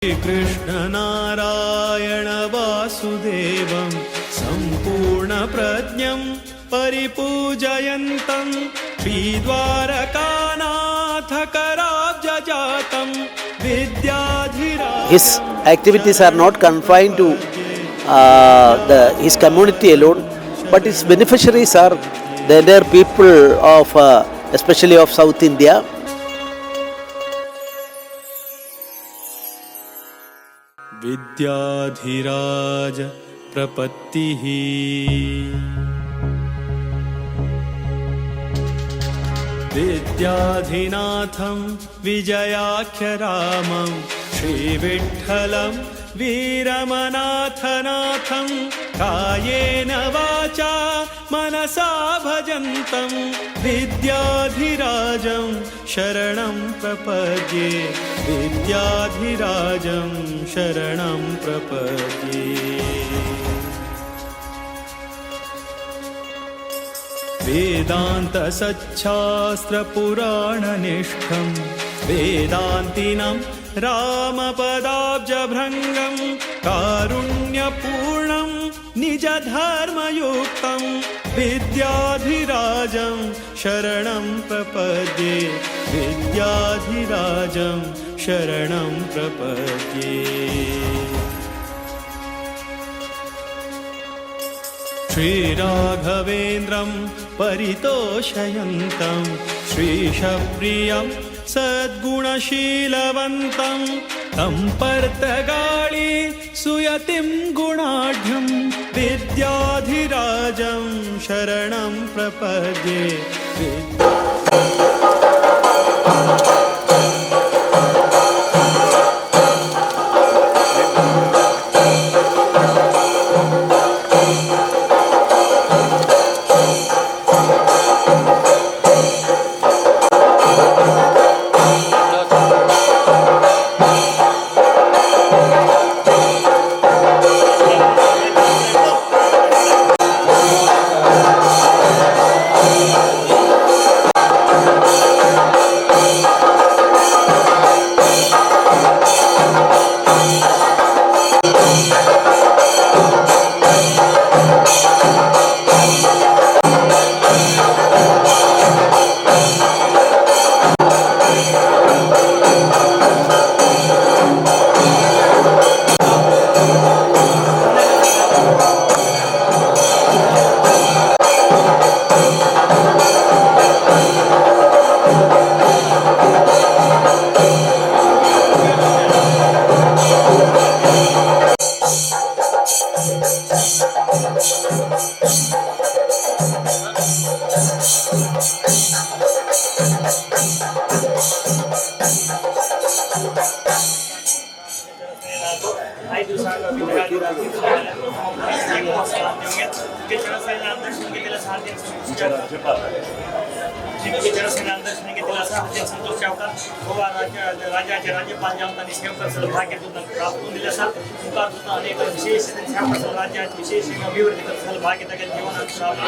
Krishna Narayana वासुदेवं सम्पूर्णप्रज्ञं परिपूजयन्तं श्रीद्वारकानाथकराब्जजातं Vidyadhiraj. His activities are not confined to his community alone, but its beneficiaries are the entire people of, especially of South India. Vidyadhiraj प्रपत्तिः. विद्याधिनाथं विजयाख्यरामं श्रीविठ्ठलं वीरमनाथनाथं कायेन वाचा मनसा भजन्तं विद्याधिराजं शरणं प्रपद्ये, विद्याधिराजं शरणं प्रपद्ये. वेदान्तसच्छास्त्रपुराणनिष्ठं वेदान्तिनं रामपदाब्जभृङ्गं कारुण्यपूर्णं निजधर्मयुक्तं विद्याधिराजं शरणं प्रपद्ये, विद्याधिराजं शरणं प्रपद्ये. श्रीराघवेन्द्रं परितोषयन्तं श्रीशप्रियं सद्गुणशीलवन्तं तं पर्तगाळि सुयतिं गुणाढ्यं विद्याधिराजं शरणं प्रपद्ये. संतोष चावकार, गोवा राज्याचे राज्यपाल जावन सेवकर भाग्य प्राप्त करून दिले आसा. मुखार सुद्दां अनेक विशेष सेवकर राज्यात विशेष अभिवृद्धी करतले भाग्य तागेले जीवनात प्राप्त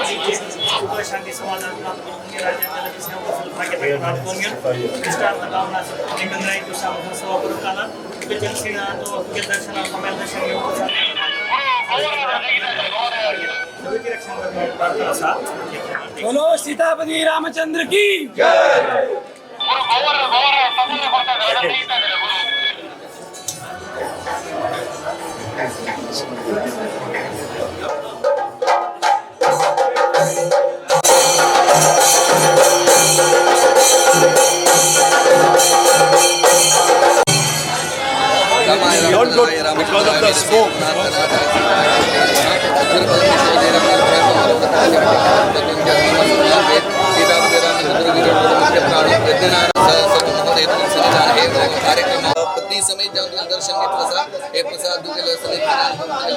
सुख शांती समाधान प्राप्त करून राज्यात सेवकर भाग्य प्राप्त करून इष्टार्थ कामना एकंदरीत दिवसा सभा करून आला. जनसेना दर्शन दर्शन घेवपाक प्रार्थना आसा. बोलो सीतापति रामचंद्र की जय. Not good because of the smoke. पत्नी समेत जाऊन दर्शन घेतलं सा हे प्रसाद दुखेलं समेत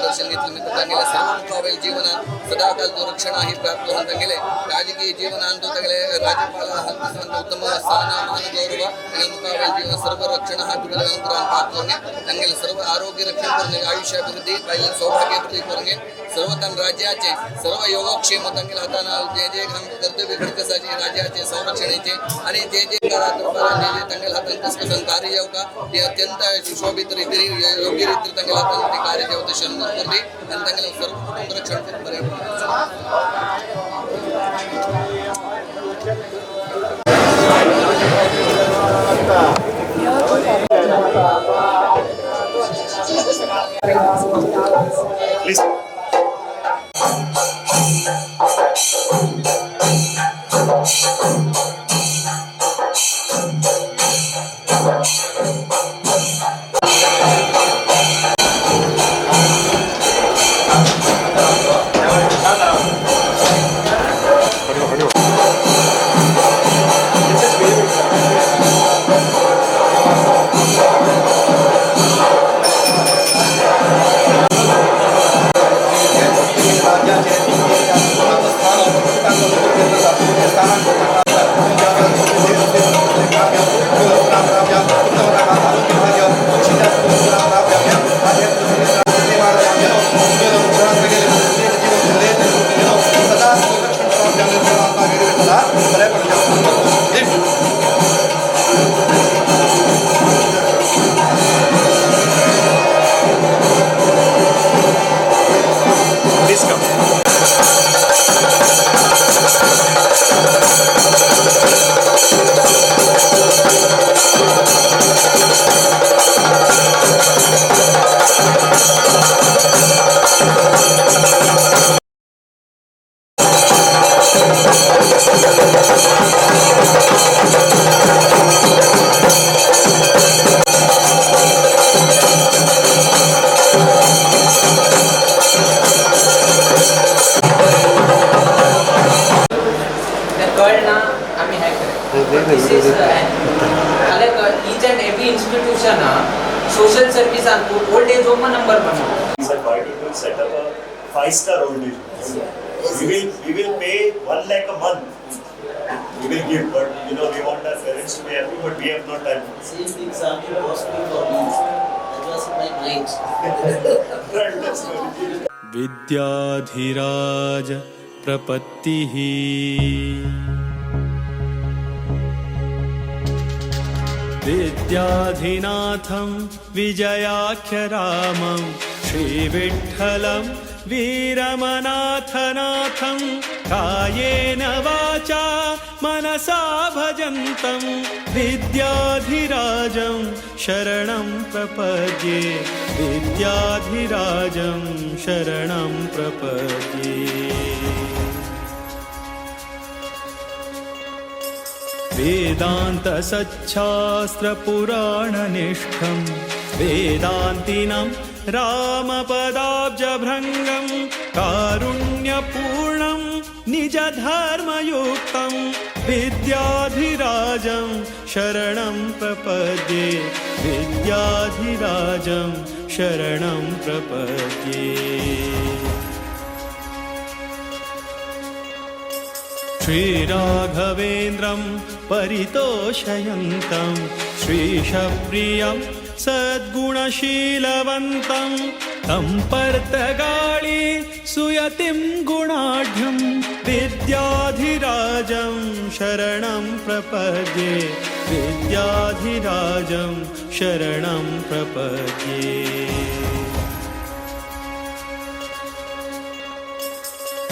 दर्शन घेतलं मी तांगेले सर्व मुखावेल जीवनात सदाकाल तो रक्षण आहे प्राप्त होऊन तांगेले राजकीय जीवनांत तांगेले राज्यपाल हंत उत्तम स्थान मान गौरव तांगेले मुखावेल जीवन सर्व रक्षण हा तुगेले अनुग्रह प्राप्त होणे, तांगेले सर्व आरोग्य रक्षण करून आयुष्य अभिवृद्धी, बायले सौभाग्य अभिवृद्धी करून. सर्व राज्याचे सर्व योगक्षेम तांगेल्या हातान जे जे कर्तव्य घडत आसा जे राज्याचे संरक्षणेचे आणि जे जे दरबारान जे जे तांगेल्या हातान कस कसन कार्य जावका ते अत्यंत सुशोभित रीतीन योग्य रीतीन तांगेल्या हातान ते कार्य जावता शरण करते आणि तांगेले सर्व कुटुंब रक्षण करून बरें. कळना आमी हें करप. This is each and every institution social सर्विसान old age home number one. Sir, why don't you set up a 5-star old age home? We will pay 1 lakh a month. We will give, but you know we want our parents to be happy, but we have no time. Same things are possible for me. That was my mind. Right, that's good. Vidyadhiraj प्रपत्तिः विद्याधिनाथं विजयाख्यरामं श्रीविठ्ठलं वीरमनाथनाथं कायेन वाचा मनसा भजन्तं विद्याधिराजं शरणं प्रपद्ये विद्याधिराजं शरणं प्रपद्ये. वेदान्तसच्छास्त्रपुराणनिष्ठं वेदान्तिनं रामपदाब्जभृङ्गं कारुण्यपूर्णं निजधर्मयुक्तं विद्याधिराजं शरणं प्रपद्ये विद्याधिराजं शरणं प्रपद्ये. श्रीराघवेन्द्रं परितोषयन्तं श्रीशप्रियं सद्गुणशीलवन्तं तं पर्तगाळी सुयतिं गुणाढ्यं विद्याधिराजं शरणं प्रपद्ये विद्याधिराजं शरणं प्रपद्ये.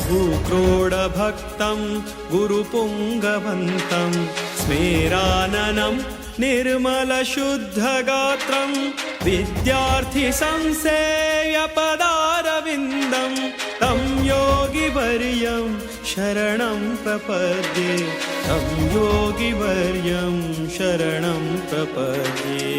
भूक्रोडभक्तं गुरुपुङ्गवन्तं स्मेराननं निर्मलशुद्धगात्रं विद्यार्थिसंसेयपदारविन्दं तं योगिवर्यं शरणं प्रपद्ये तं योगिवर्यं शरणं प्रपद्ये.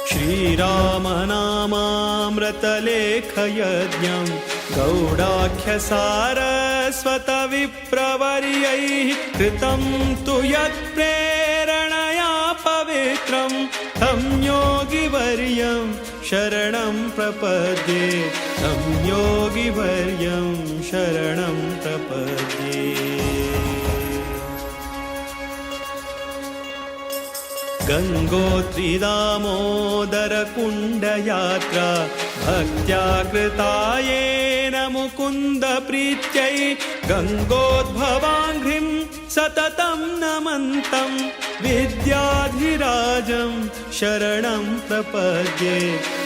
श्रीरामनामामृतलेखयज्ञं गौडाख्यसारस्वतविप्रवर्यैः कृतं तु यत्प्रेरणया पवित्रं तं योगिवर्यं शरणं प्रपद्ये तं योगिवर्यं शरणं प्रपद्ये. गङ्गोत्री दामोदरकुण्डयात्रा भक्त्या कृता येन मुकुन्दप्रीत्यै गङ्गोद्भवाङ्घ्रिं सततं नमन्तं विद्याधिराजं शरणं प्रपद्ये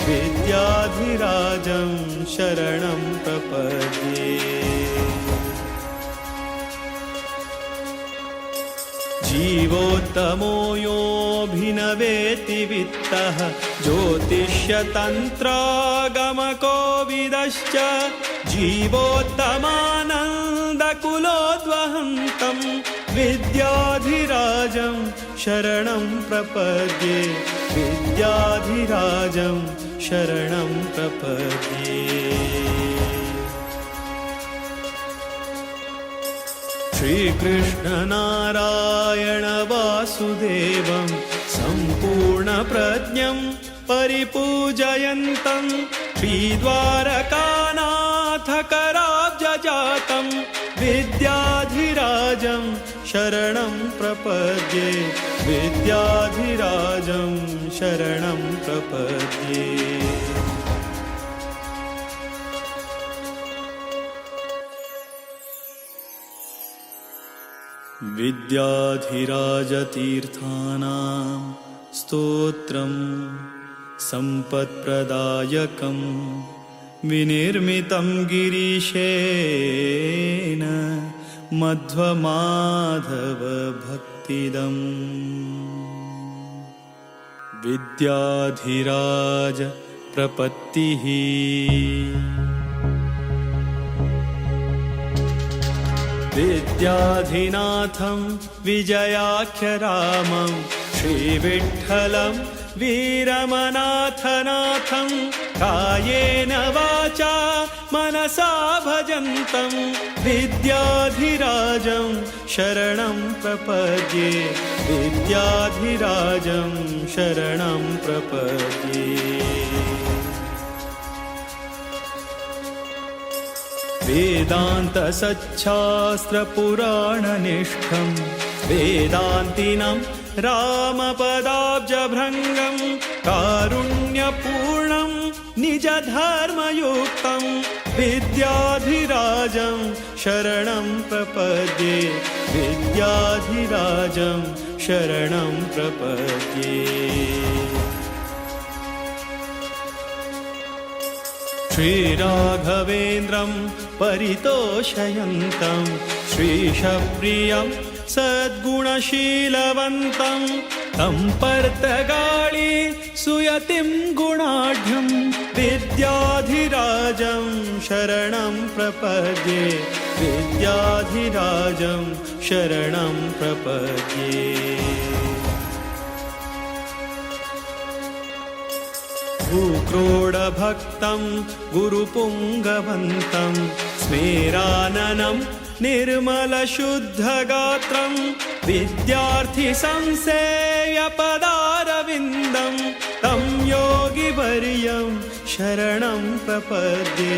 विद्याधिराजं शरणं प्रपद्ये। जीवोत्तमो योऽभिनवेति वित्तः ज्योतिष्यतन्त्रागमकोविदश्च जीवोत्तमानन्दकुलोद्वहन्तं विद्याधिराजं शरणं प्रपद्ये विद्याधिराजं शरणं प्रपद्ये। श्रीकृष्णनारायण वासुदेवं सम्पूर्णप्रज्ञं परिपूजयन्तं श्रीद्वारकानाथकराब्जजातं विद्याधिराजं शरणं प्रपद्ये विद्याधिराजं शरणं प्रपद्ये। विद्याधिराजतीर्थानां स्तोत्रं सम्पत्प्रदायकं विनिर्मितं गिरीशेन मध्वमाधवभक्तिदम्। विद्याधिराज प्रपत्तिः। विद्याधिनाथं विजयाख्यरामं श्रीविठ्ठलं वीरमनाथनाथं कायेन वाचा मनसा भजन्तं विद्याधिराजं शरणं प्रपद्ये विद्याधिराजं शरणं प्रपद्ये। वेदान्तसच्छास्त्रपुराणनिष्ठं वेदान्तिनं रामपदाब्जभृङ्गं कारुण्यपूर्णं निजधर्मयुक्तं विद्याधिराजं शरणं प्रपद्ये विद्याधिराजं शरणं प्रपद्ये। श्रीराघवेन्द्रं परितोषयन्तं श्रीशप्रियं सद्गुणशीलवन्तं तं पर्तगाळी सुयतिं गुणाढ्यं विद्याधिराजं शरणं प्रपद्ये विद्याधिराजं शरणं प्रपद्ये। भूक्रोडभक्तं गुरुपुङ्गवन्तं स्मेराननं निर्मलशुद्धगात्रं विद्यार्थिसंसेयपदारविन्दं तं योगिवर्यं शरणं प्रपद्ये।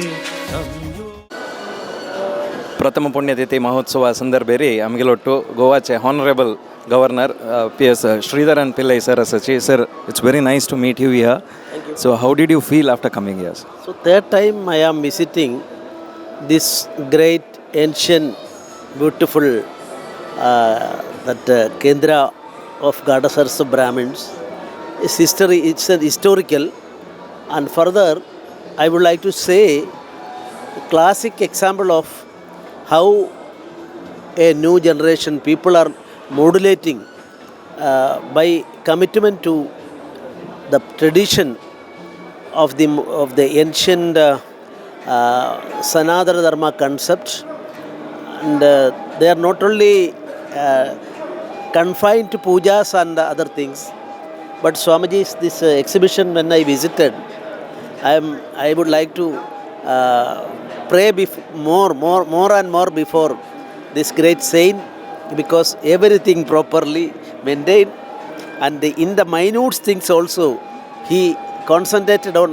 ಪ್ರಥಮ ಪುಣ್ಯತಿಥಿ ಮಹೋತ್ಸವ ಸಂದರ್ಭೇರಿ ಅಮಗೆಲೊಟ್ಟು ಗೋವಾचे honourable governor P S. Sreedharan Pillai sir ಅಸಚಿ. Sir, it's very nice to meet you here. So how did you feel after coming here? So third time I am visiting this great ancient beautiful that Kendra of Gada Saraswat Brahmins. Its history, it's a historical, and further I would like to say classic example of how a new generation people are modulating by commitment to the tradition of the ancient Sanatana Dharma concept, and they are not only confined to pujas and other things, but Swamiji's this exhibition, when I visited, I would like to pray more and more before this great saint, because everything properly maintained, and in the minute things also he concentrated on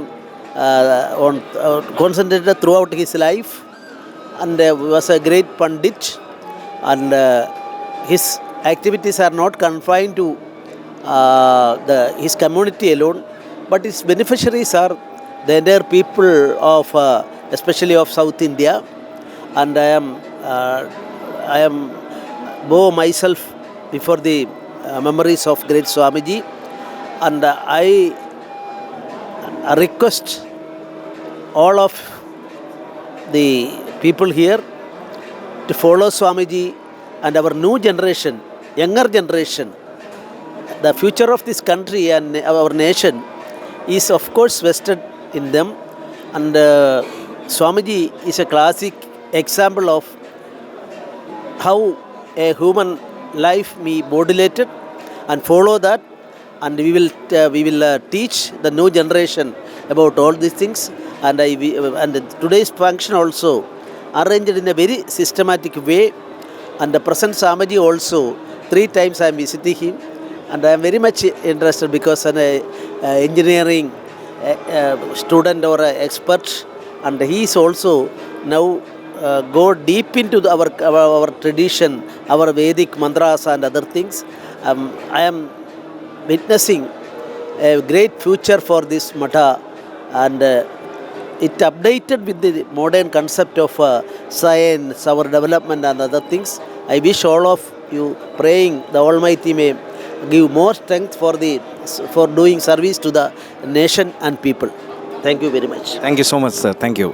concentrated throughout his life, and was a great pandit, and his activities are not confined to the his community alone, but its beneficiaries are the entire people of, especially of South India. And I am bow myself before the memories of great Swamiji, and I request all of the people here to follow Swamiji and our new generation, younger generation. The future of this country and our nation is, of course, vested in them. And Swamiji is a classic example of how a human life may modulated, and follow that, and we will teach the new generation about all these things. And today's function also arranged in a very systematic way, and the present Swamiji also, three times I am visiting him, and I am very much interested because an engineering student or a expert, and he is also now go deep into our tradition, our Vedic mantras and other things. I am witnessing a great future for this matha, and it updated with the modern concept of science, our development and other things. I wish all of you, praying the Almighty may give more strength for doing service to the nation and people. Thank you very much. Thank you so much, sir, thank you.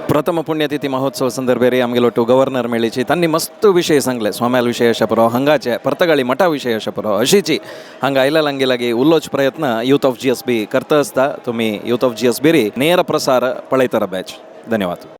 ಪ್ರಥಮ ಪುಣ್ಯತಿಥಿ ಮಹೋತ್ಸವ ಸಂದರ್ಭ आमगेलो two governor मेळीची तांणी मस्त विशय सांगले. स्वाम्याल विशय अशा पुरो, हांगाचे पर्तगाळी मठा विशय अशा पुरो. अशीची हांगा आयल्या लागीं लागीं उलोच प्रयत्न यूथ ऑफ जीएसबी करता आसता. तुमी यूथ ऑफ जीएसबी ನೇರ प्रसार पळयता बॅच. धन्यवाद.